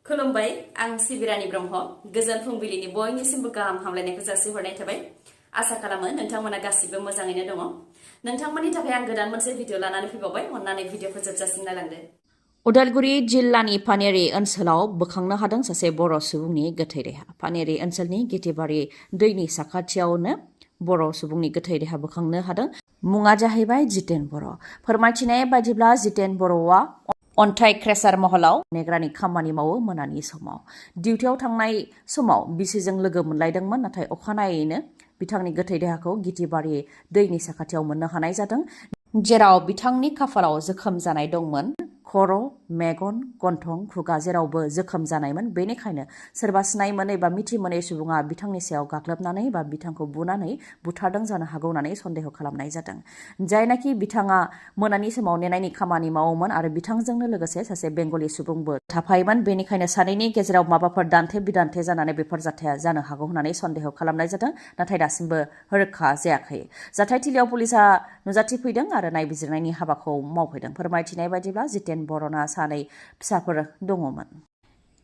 खुलुमबाय आं सिबिरानि ब्रह्म गोजोन फुंबिलिनि बयनिसिमबो गाहाम हामलायनायखौ जासिहरनाय थाबाय आसा खालामो नोंथांमोना गासिबो मोजाङैनो दङ नोंथांमोननि थाखाय आं गोदान मोनसे भिडिअ लानानै फैबावबाय अन्नानै भिडिअखौ जोबजासिम नायलांदो उदालगुरि जिल्लानि पानेरि ओनसोलाव बोखांनो हादों सासे बर' सुबुंनि गोथै देहा पानेरि ओनसोलनि गिथिबारि दैनि साखाथियावनो बर' सुबुंनि गोथै देहा बोखांनो हादों मुङा जाहैबाय जितेन बर' फोरमायथिनाय बायदिब्ला जितेन बर'आ अन्थाइ क्रेसार महलाव नेग्रानि खामानि मावो मोनानि समाव डिउटियाव थांनाय समाव बिसिजों लोगो मोनलायदोंमोन नाथाय अखानायैनो बिथांनि गोथै देहाखौ गिथिबारि दैनि साखाथियाव मोननो हानाय जादों जेराव बिथांनि खाफालाव जोखोम जानाय दंमोन खर' मेगन गन्थं खुगा जेरावबो जोखोम जानायमोन बेनिखायनो सोरबा सिनाय मोनै बा मिथि मोनै सुबुङा बिथांनि सायाव गाग्लोबनानै बा बिथांखौ बुनानै बुथारदों जानो हागौ होननानै सन्देह खालामनाय जादों जायनाखि बिथाङा मोनानि समाव नेनायनि खामानि मावोमोन आरो बिथांजोंनो लोगोसे सासे बेंगलि सुबुंबो थाफायोमोन बेनिखायनो सानैनि गेजेराव माबाफोर दान्थे बिदान्थे जानानै बेफोर जाथाया जानो हागौ होननानै सन्देह खालामनाय जादों नाथाय दासिमबो रोखा जायाखै जाथायथिलियाव पुलिसा नुजाथिफैदों आरो नायबिजिरनायनि हाबाखौ मावफैदों फोरमायथिनाय बायदिब्ला जितेन बर'ना सानै फिसाफोर दङमोन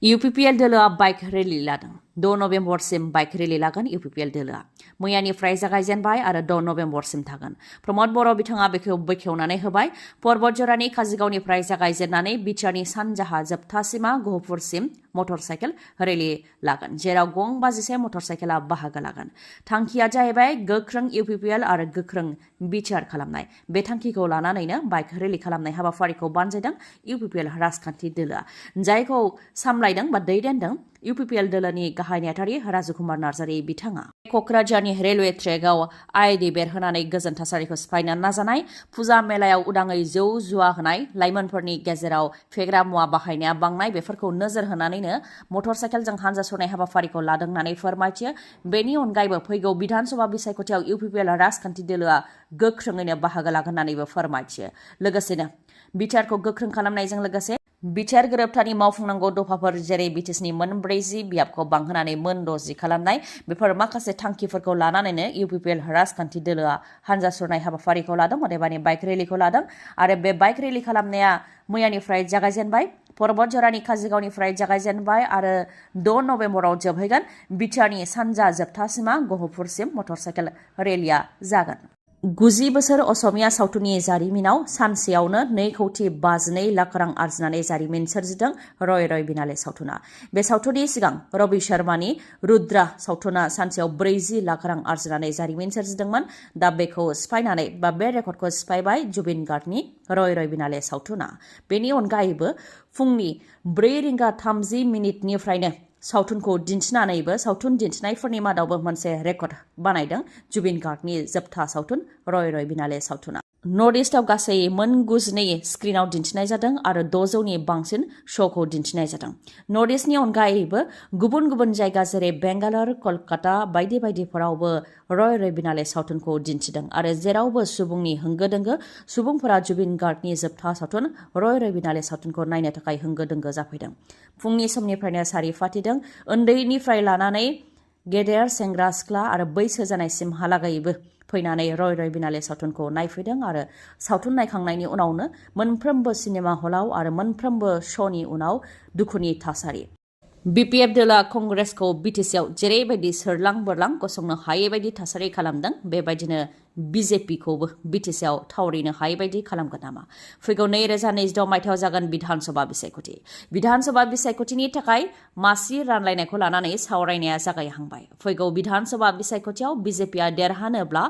इउपिपिएल दोलोआ बाइक रेलि लादों 6 नभेम्बरसिम बाइक रेलि लागोन इउपिपिएल दोलोआ मैयानिफ्राय जागायजेनबाय आरो 6 नभेम्बरसिम थागोन प्रमद बर' बिथाङा बेखौ बेखेवनानै होबाय पर्बत जरानि काजिगावनिफ्राय जागायजेननानै बिटिआरनि सानजाहा जोबथासिमा गहपुरसिम मटर साइकेल रेलि लागोन जेराव गं 51 मटर साइकेला बाहागो लागोन थांखिया जाहैबाय गोख्रों इउपिपिएल आरो गोख्रों बिटिआर खालामनाय बे थांखिखौ लानानैनो बाइक रेलि खालामनाय हाबाफारिखौ बानजायदों इउपिपिएल राजखान्थि दोलोआ जायखौ सामलायदों बा दैदेनदों इउपिपिएल दोलोनि गाहाय नेहाथारि राजकुमार नार्जारि बिथाङा क'क्राझारनि रेलवे ट्रेकआव आइडि बेरहोनानै गोजोन थासारिखौ सिफायनो नाजानाय फुजा मेलायाव उदाङै जौ जुवा होनाय लाइमोनफोरनि गेजेराव फेग्रा मुवा बाहायनाया बांनाय बेफोरखौ नोजोर होनानैनो मटर साइकेलजों हानजा सरनाय हाबाफारिखौ लादों होननानै फोरमायथियो बेनि अनगायैबो फैगौ बिधानसभा बिसायख'थियाव इउपिपिएल राजखान्थि दोलोआ गोख्रोङैनो बाहागो लागोन होननानैबो फोरमायथियो लोगोसेनो बिटिआरखौ गोख्रों खालामनायजों लोगोसे बिटिआर गोरोबथानि मावफुंनांगौ दफाफोर जेरै बिटिसिनि मोन 40 बियाबखौ बांहोनानै मोन 60 खालामनाय बेफोर माखासे थांखिफोरखौ लानानैनो इउपिपिएल राजखान्थि दोलोआ हानजा सुरनाय हाबाफारिखौ लादों अदेबानि बाइक रेलिखौ लादों आरो बे बाइक रेलि खालामनाया मैयानिफ्राय जागायजेनबाय पर्बत जरानि काजिगावनिफ्राय जागायजेनबाय आरो 6 नभेम्बराव जोबहैगोन बिटिआरनि सानजा जोबथासिमा गहपुरसिम मटर साइकेल रेलिया जागोन 90 बोसोर असमिया सावथुननि जारिमिनाव सानसेयावनो 2.52 लाख रां आरजिनानै जारिमिन सोरजिदों रय रय बिनाले सावथुना बे सावथुननि सिगां रबि शर्मानि रुद्रा सावथुना सानसेयाव 40 लाख रां आरजिनानै जारिमिन सोरजिदोंमोन दा बेखौ सिफायनानै बा बे रेकर्डखौ सिफायबाय जुबिन गार्गनि रय रय बिनाले सावथुना बेनि अनगायैबो फुंनि 4:30 मिनिटनिफ्रायनो सावथुनखौ दिन्थिनानैबो सावथुन दिन्थिनायफोरनि मादावबो मोनसे रेकर्ड बानायदों जुबिन गार्गनि जोबथा सावथुन रय रय बिनाले सावथुना नर्थ इस्टआव गासै मोन 92 स्क्रिनाव दिन्थिनाय जादों आरो 600नि बांसिन श'खौ दिन्थिनाय जादों नर्थ इस्टनि अनगायैबो गुबुन गुबुन जायगा जेरै बेंगालर कलकाता बायदि बायदिफोरावबो रय रय बिनाले सावथुनखौ दिन्थिदों आरो जेरावबो सुबुंनि होंगो दोंगो सुबुंफोरा जुबिन गार्गनि जोबथा सावथुन रय रय बिनाले सावथुनखौ नायनो थाखाय होंगो दोंगो जाफैदों फुंनि समनिफ्रायनो सारि फाथिदों उन्दैनिफ्राय लानानै गेदेर सेंग्रा सिख्ला आरो बैसो जानायसिमहालागैबो फैनानै रय रय बिनाले सावथुनखौ नायफैदों आरो सावथुन नायखांनायनि उनावनो मोनफ्रोमबो सिनेमा हलाव आरो मोनफ्रोमबो श'नि उनाव दुखुनि थासारि BPF दोलोआ कंग्रेसखौ बिटिसिआव जेरैबायदि सोरलां बोरलां गसंनो हायै बायदि थासारि खालामदों बेबायदिनो बिजेपिखौबो बिटिसिआव थावरिनो हायै बायदि खालामगोन नामा फैगौ 2026 मायथाइयाव जागोन बिधानसभा बिसायख'थिनि थाखाय मासि रानलायनायखौ लानानै सावरायनाया जागायहांबाय फैगौ बिधानसभा बिसायख'थियाव बिजेपिआ देरहानोब्ला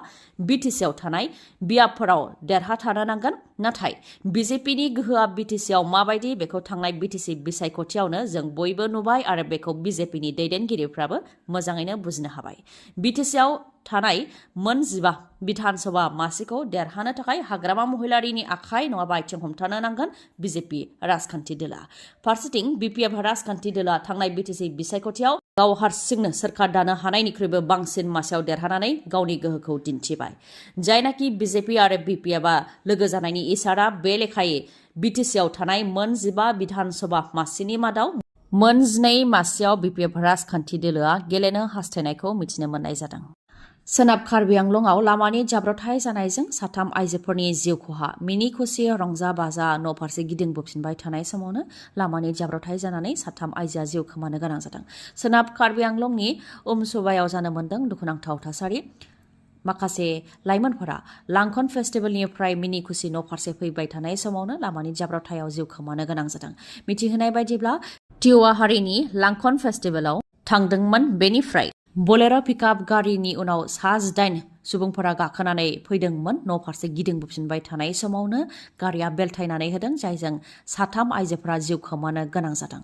बिटिसिआव थानाय बियाबफोराव देरहाथारनो नांगोन नाथाय बिजेपिनि गोहोआ बिटिसिआव माबायदि बेखौ थांनाय बिटिसि बिसायख'थियावनो जों बयबो नुबाय आरो बेखौ बिजेपिनि दैदेनगिरिफ्राबो मोजाङैनो बुजिनो हाबाय बिटिसिआव थानाय मोन 15 बिधानसभा मासिखौ देरहानो थाखाय हाग्रामा महिलारिनि आखाइ नङाबा आथिं हमथानो नांगोन बिजेपि राजखान्थि दोलोआ फारसेथिं बिपिएफ राजखान्थि दोलोआ थांनाय बिटिसि बिसायख'थियाव गाव हारसिंनो सोरखार दानो हानायनिख्रुइबो बांसिन मासियाव देरहानानै गावनि गोहोखौ दिन्थिबाय जायनाखि बिजेपि आरो बिपिएफआ लोगो जानायनि इसारा बे लेखायै बिटिसिआव थानाय मोन 15 बिधानसभा मासिनि मादाव मोन 12 मासियाव बिपिएफ राजखान्थि दोलोआ गेलेनो हास्थायनायखौ मिथिनो मोननाय जादों सोनाब कार्बि आंलंआव लामानि जाब्रबथाय जानायजों साथाम आइजोफोरनि जिउ खहा मिनि खुसि रंजा बाजा न' फारसे गिदिंबोफिनबाय थानाय समावनो लामानि जाब्रबथाय जानानै साथाम आइजोआ जिउ खोमानो गोनां जादों। सोनाब कार्बि आंलंनि उमसुबायाव जानो मोनदों दुखुनांथाव थासारि। माखासे लाइमोनफोरा लांखन फेस्टिभेलनिफ्राय मिनि खुसि न' फारसे फैबाय थानाय समावनो लामानि जाब्रबथायाव जिउ खोमानो गोनां जादों। मिथिहोनाय बायदिब्ला टिवा हारिनि लांखन फेस्टिभेलाव थांदोंमोन। बेनिफ्राय बोलेर' पिकआप गारिनि उनाव सा 18 सुबुंफोरा गाखोनानै फैदोंमोन। न' फारसे गिदिंबोफिनबाय थानाय समावनो गारिया बेलथायनानै होदों, जायजों साथाम आइजोफोरा जिउ खोमानो गोनां जादों।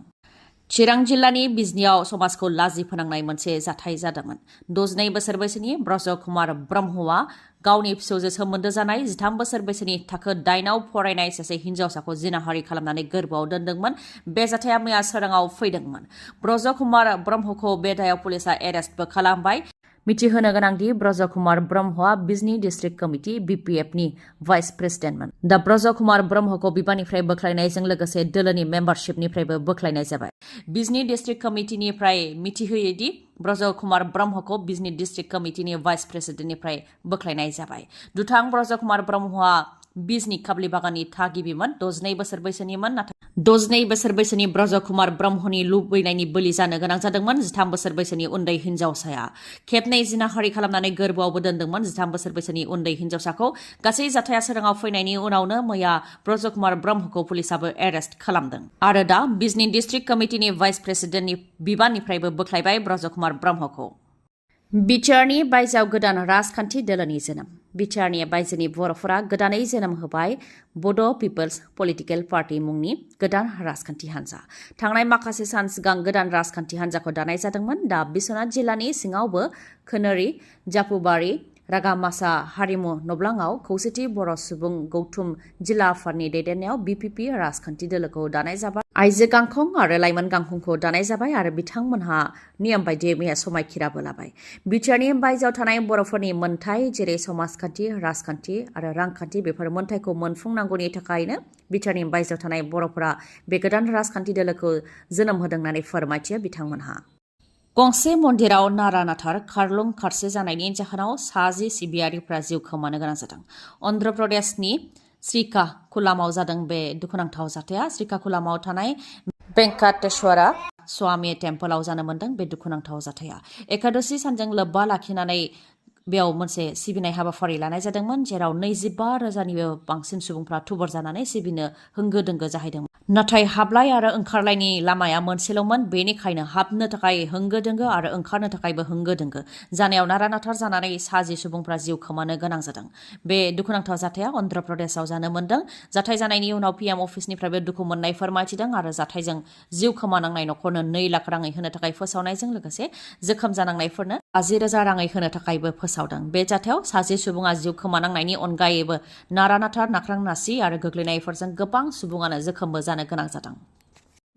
चिरां जिल्लानि बिजनीआव समाजखौ लाजि फोनांनाय मोनसे जाथाय जादोंमोन। 12 बोसोर बैसोनि ब्रज कुमार ब्रह्मआ गावनि फिसौजो सोमोन्दो जानाय 13 बोसोर बैसोनि थाखो 8आव फरायनाय सासे हिन्जावसाखौ जिनाहारि खालामनानै गोरबोआव दोनदोंमोन। बे जाथाया मैया सोराङाव फैदोंमोन। ब्रज कुमार ब्रह्मखौ बे दायाव पुलिसा एरेस्टबो खालामबाय। मिथिहोनो गोनांदि ब्रज कुमार ब्रह्मआ बिजनी डिस्ट्रिक्ट कमिटि BPF नि भाइस प्रेसिडेन्टमोन। दा ब्रज कुमार ब्रह्मखौ बिबाननिफ्राय बोख्लायनायजों लोगोसे दोलोनि मेम्बारशिपनिफ्रायबो बोख्लायनाय जाबाय। बिजनी डिस्ट्रिक्ट कमिटिनिफ्राय मिथिहोयोदि ब्रज कुमार ब्रह्मखौ बिजनी डिस्ट्रिक्ट कमिटिनि भाइस प्रेसिडेन्टनिफ्राय बोख्लायनाय जाबाय। दुथां ब्रज कुमार ब्रह्मआ बिजनी काबलिबागाननि थागिबिमोन। 12 बोसोर बैसोनिमोन। नाथाय 12 बोसोर बैसोनि ब्रज कुमार ब्रह्मनि लुबैनायनि बोलि जानो गोनां जादोंमोन। 13 बोसोर बैसोनि उन्दै हिन्जावसाया खेबनै जिनाहारि खालामनानै गोरबोआवबो दोनदोंमोन। 13 बोसोर बैसोनि उन्दै हिन्जावसाखौ गासै जाथाया सोराङाव फैनायनि उनावनो मैया ब्रज कुमार ब्रह्मखौ पुलिसाबो एरेस्ट खालामदों आरो दा बिजनी डिस्ट्रिक्ट कमिटिनि भाइस प्रेसिडेन्टनि बिबाननिफ्रायबो बोख्लायबाय ब्रज कुमार ब्रह्मखौ। बिटिआरनि बायजोआव गोदान राजखान्थि दोलोनि जोनोम। बिटिआरनि बायजोनि बर'फोरा गोदानै जोनोम होबाय बड' पिपल्स पलिटिकेल पार्टी मुंनि गोदान राजखान्थि हान्जा। थांनाय माखासे सान सिगां गोदान राजखान्थि हान्जाखौ दानाय जादोंमोन। दा बिश्वनाथ जिल्लानि सिङावबो खोनोरि, जाफुबारि, रागामासा हारिमु नब्लाङाव खौसेथि बर' सुबुं गौथुम जिल्ला आफादनि दैदेननायाव BPP राजखान्थि दोलोखौ दानाय जाबाय। आइजो गांखं आरो लाइमोन गांखंखौ दानाय जाबाय आरो बिथांमोनहा नियम बायदियै मैया समायखिराबो लाबाय। बिटिआरनि बायजोआव थानाय बर'फोरनि मोनथाय जेरै समाजखान्थि, राजखान्थि आरो रांखान्थि बेफोर मोनथायखौ मोनफुंनांगौनि थाखायनो बिटिआरनि बायजोआव थानाय बर'फोरा बे गोदान राजखान्थि दोलोखौ जोनोम होदों होननानै फोरमायथियो बिथांमोनहा। गंसे मन्दिराव नारा नाथार खारलुं खारसे जानायनि जाहोनाव 60 सिबियारिफ्रा जिउ खोमानो गोनां जादों। अन्ध्र प्रदेशनि श्रीकाकुलामाव जादों बे दुखुनांथाव जाथाया। श्रीकाकुलामाव थानाय वेंकटेश्वरा स्वामी टेम्पलआव जानो मोनदों बे दुखुनांथाव जाथाया। एकादशी सानजों लोब्बा लाखिनानै बेयाव मोनसे सिबिनाय हाबाफारि लानाय जादोंमोन, जेराव 25,000निबो बांसिन सुबुंफ्रा थुबुर जानानै सिबिनो होंगो दोंगो जाहैदोंमोन। नाथाय हाबलाय आरो ओंखारलायनि लामाया मोनसेल'मोन। बेनिखायनो हाबनो थाखाय होंगो दोंगो आरो ओंखारनो थाखायबो होंगो दोंगो जानायाव नारा नाथार जानानै 60 सुबुंफ्रा जिउ खोमानो गोनां जादों। बे दुखुनांथाव जाथाया अन्ध्र प्रदेशआव जानो मोनदों। जाथाय जानायनि उनाव PM अफिसनिफ्रायबो दुखु मोननाय फोरमायथिदों आरो जाथायजों जिउ खोमानांनाय न'खरनो 2 लाख राङै होनो थाखाय फोसावनायजों लोगोसे जोखोम जानांनायफोरनो 50,000 राङै होनो थाखायबो फोसावदों। बे जाथायाव 60 सुबुङा जिउ खोमानांनायनि अनगायैबो नारा नाथार, नाख्रां नासि आरो गोग्लैनायफोरजों गोबां सुबुङानो जोखोमबो जानो गोनां जादों।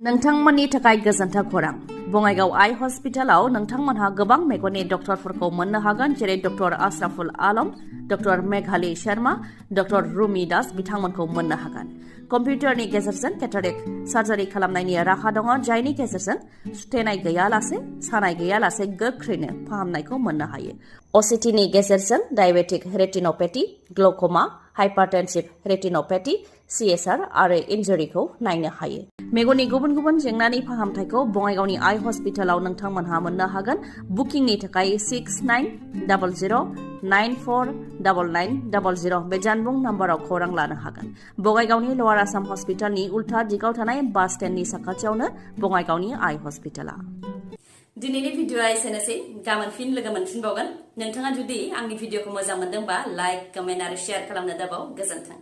नोंथांमोननि थाखाय गोजोनथाव खौरां। बङाइगाव आइ हस्पिटालाव नोंथांमोनहा गोबां मेगननि डक्टरफोरखौ मोननो हागोन, जेरै डक्टर आशराफुल आलम, डक्टर मेघाली शर्मा, डक्टर रुमि दास बिथांमोनखौ मोननो हागोन। कम्पिउटारनि गेजेरजों केटारेक्ट सार्जारि खालामनायनि राहा दङ, जायनि गेजेरजों सुथेनाय गैयालासे, सानाय गैयालासे गोख्रैनो फाहामनायखौ मोननो हायो। OCTनि गेजेरजों डायबेटिक रेटिनोपैथी, ग्ल'क'मा, हाइपारटेनसिभ रेटिनोपैथी, CSR आरो इन्जुरिखौ नायनो हायो। मेगननि गुबुन गुबुन जेंनानि फाहामथायखौ बङाइगावनि आइ हस्पिटालाव नोंथांमोनहा मोननो हागोन। बुकिंनि थाखाय 6900949900 बे जानबुं नाम्बाराव खौरां लानो हागोन। बङाइगावनि लवार आसाम हस्पिटालनि उल्था दिगाव थानाय बास स्टेन्डनि साखाथियावनो बङाइगावनि आइ हस्पिटाला। दिनैनि भिडिअआ एसेनोसै। गाबोन फिन लोगो मोनफिनबावगोन। नोंथाङा जुदि आंनि भिडिअखौ मोजां मोनदोंबा लाइक, कमेन्ट आरो शेयार खालामनो दाबाव। गोजोन्थों।